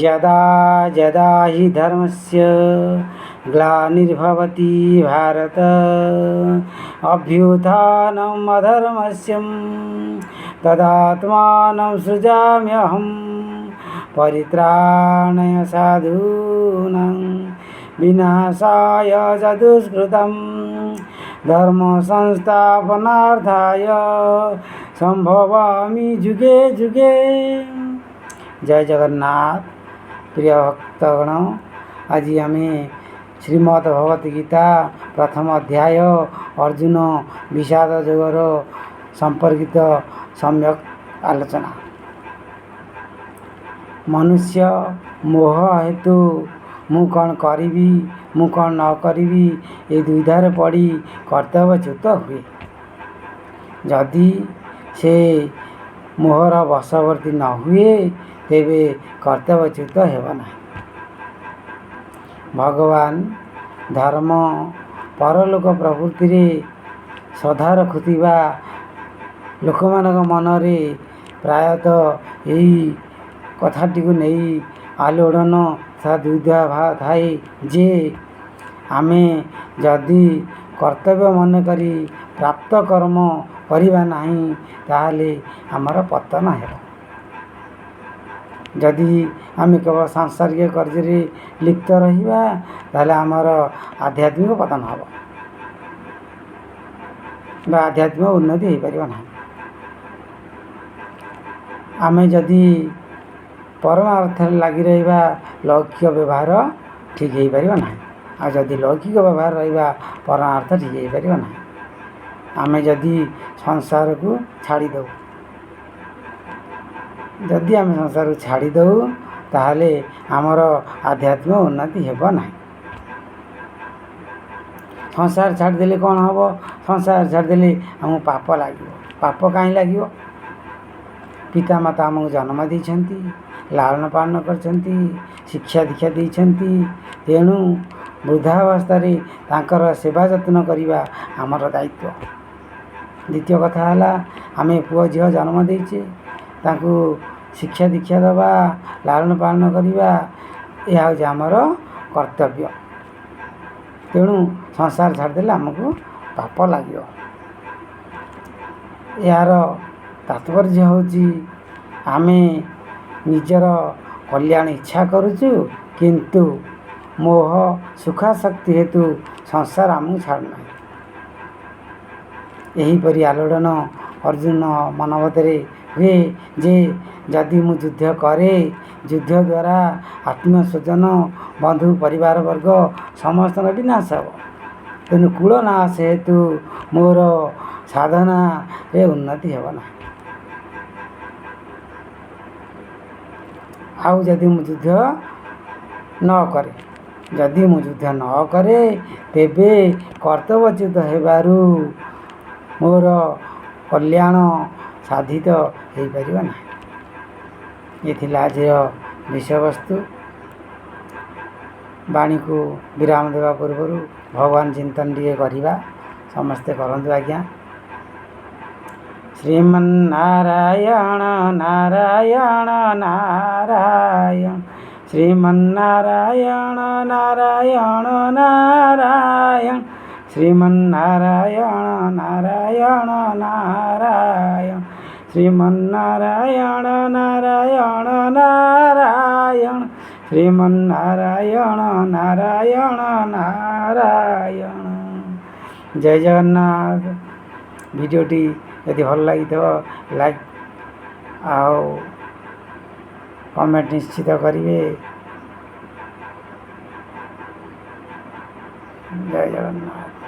यदा यदा हि धर्मस्य ग्लानिर्भवति भारत अभ्युत्थानम् अधर्मस्य तदात्मानं सृजाम्यहं परित्राणाय साधूनां विनाशाय च दुष्कृतं धर्म संस्थापनार्थाय सम्भवामि जुगे जुगे। ଜୟ ଜଗନ୍ନାଥ। ପ୍ରିୟ ଭକ୍ତଗଣ, ଆଜି ଆମେ ଶ୍ରୀମଦ୍ ଭଗବତ ଗୀତା ପ୍ରଥମ ଅଧ୍ୟାୟ ଅର୍ଜୁନ ବିଷାଦ ଯୋଗର ସମ୍ପର୍କିତ ସମ୍ୟକ ଆଲୋଚନା। ମନୁଷ୍ୟ ମୋହ ହେତୁ ମୁଁ କ'ଣ କରିବି, ମୁଁ କ'ଣ ନ କରିବି, ଏ ଦ୍ୱିଧାରେ ପଡ଼ି କର୍ତ୍ତବ୍ୟଚ୍ୟୁତ ହୁଏ। ଯଦି ସେ ମୋହର ବଶବର୍ତ୍ତୀ ନ ହୁଏ, ତେବେ କର୍ତ୍ତବ୍ୟଚ୍ୟୁତ ହେବ ନାହିଁ। ଭଗବାନ, ଧର୍ମ, ପରଲୋକ ପ୍ରଭୃତିରେ ଶ୍ରଦ୍ଧା ରଖୁଥିବା ଲୋକମାନଙ୍କ ମନରେ ପ୍ରାୟତଃ ଏହି କଥାଟିକୁ ନେଇ ଆଲୋଡ଼ନ ତଥା ଦ୍ୱିଧା ଥାଏ ଯେ ଆମେ ଯଦି କର୍ତ୍ତବ୍ୟ ମନେକରି ପ୍ରାପ୍ତ କର୍ମ କରିବା ନାହିଁ, ତାହେଲେ ଆମର ପତନ ହେବ। ଯଦି ଆମେ କେବଳ ସାଂସାରିକ କାର୍ଯ୍ୟରେ ଲିପ୍ତ ରହିବା, ତାହେଲେ ଆମର ଆଧ୍ୟାତ୍ମିକ ପତନ ହେବ ବା ଆଧ୍ୟାତ୍ମିକ ଉନ୍ନତି ହେଇପାରିବ ନାହିଁ। ଆମେ ଯଦି ପରମାର୍ଥରେ ଲାଗି ରହିବା, ଲୌକିକ ବ୍ୟବହାର ଠିକ୍ ହେଇପାରିବ ନାହିଁ। ଆଉ ଯଦି ଲୌକିକ ବ୍ୟବହାର ରହିବା, ପରମାର୍ଥ ଠିକ୍ ହେଇପାରିବ ନାହିଁ। ଆମେ ଯଦି ସଂସାରକୁ ଛାଡ଼ିଦେଉ, ଯଦି ଆମେ ସଂସାରକୁ ଛାଡ଼ିଦେଉ, ତାହେଲେ ଆମର ଆଧ୍ୟାତ୍ମିକ ଉନ୍ନତି ହେବ ନାହିଁ। ସଂସାର ଛାଡ଼ିଦେଲେ କ'ଣ ହେବ? ସଂସାର ଛାଡ଼ିଦେଲେ ଆମକୁ ପାପ ଲାଗିବ। ପାପ କାହିଁ ଲାଗିବ? ପିତାମାତା ଆମକୁ ଜନ୍ମ ଦେଇଛନ୍ତି, ଲାଳନ ପାଳନ କରିଛନ୍ତି, ଶିକ୍ଷା ଦୀକ୍ଷା ଦେଇଛନ୍ତି। ତେଣୁ ବୃଦ୍ଧାବସ୍ଥାରେ ତାଙ୍କର ସେବା ଯତ୍ନ କରିବା ଆମର ଦାୟିତ୍ୱ। ଦ୍ୱିତୀୟ କଥା ହେଲା, ଆମେ ପୁଅ ଝିଅ ଜନ୍ମ ଦେଇଛେ, ତାଙ୍କୁ ଶିକ୍ଷା ଦୀକ୍ଷା ଦେବା, ଲାଳନ ପାଳନ କରିବା, ଏହା ହେଉଛି ଆମର କର୍ତ୍ତବ୍ୟ। ତେଣୁ ସଂସାର ଛାଡ଼ିଦେଲେ ଆମକୁ ପାପ ଲାଗିବ। ଏହାର ତାତ୍ପର୍ଯ୍ୟ ହେଉଛି, ଆମେ ନିଜର କଲ୍ୟାଣ ଇଚ୍ଛା କରୁଛୁ, କିନ୍ତୁ ମୋହ ସୁଖାସକ୍ତି ହେତୁ ସଂସାର ଆମକୁ ଛାଡ଼ୁନାହିଁ। ଏହିପରି ଆଲୋଡ଼ନ ଅର୍ଜୁନ ମନ ଭିତରେ ହୁଏ ଯେ ଯଦି ମୁଁ ଯୁଦ୍ଧ କରେ, ଯୁଦ୍ଧ ଦ୍ୱାରା ଆତ୍ମୀୟ ସ୍ୱଜନ, ବନ୍ଧୁ, ପରିବାର ବର୍ଗ ସମସ୍ତଙ୍କ ବିନାଶ ହେବ। ତେଣୁ କୂଳ ନାଶ ହେତୁ ମୋର ସାଧନାରେ ଉନ୍ନତି ହେବ ନାହିଁ। ଆଉ ଯଦି ମୁଁ ଯୁଦ୍ଧ ନ କରେ, ଯଦି ମୁଁ ଯୁଦ୍ଧ ନ କରେ, ତେବେ କର୍ତ୍ତବ୍ୟଚ୍ୟୁତ ହେବାରୁ ମୋର କଲ୍ୟାଣ ସାଧିତ ହେଇପାରିବ ନାହିଁ। ଏ ଥିଲା ଆଜିର ବିଷୟବସ୍ତୁ। ବାଣୀକୁ ବିରାମ ଦେବା ପୂର୍ବରୁ ଭଗବାନ ଚିନ୍ତନ ଟିକେ କରିବା। ସମସ୍ତେ କରନ୍ତୁ ଆଜ୍ଞା। ଶ୍ରୀମନ୍ନାରାୟଣ ନାରାୟଣ ନାରାୟଣ, ଶ୍ରୀମନ୍ନାରାୟଣ ନାରାୟଣ ନାରାୟଣ, ଶ୍ରୀମନ୍ନାରାୟଣ ନାରାୟଣ ନାରାୟଣ, ଶ୍ରୀମନ୍ନାରାୟଣ ନାରାୟଣ ନାରାୟଣ, ଶ୍ରୀମନ୍ନାରାୟଣ ନାରାୟଣ ନାରାୟଣ। ଜୟ ଜଗନ୍ନାଥ। ଭିଡ଼ିଓଟି ଯଦି ଭଲ ଲାଗିଥିବ, ଲାଇକ୍ ଆଉ କମେଣ୍ଟ ନିଶ୍ଚିତ କରିବେ। ଜୟ ଜଗନ୍ନାଥ।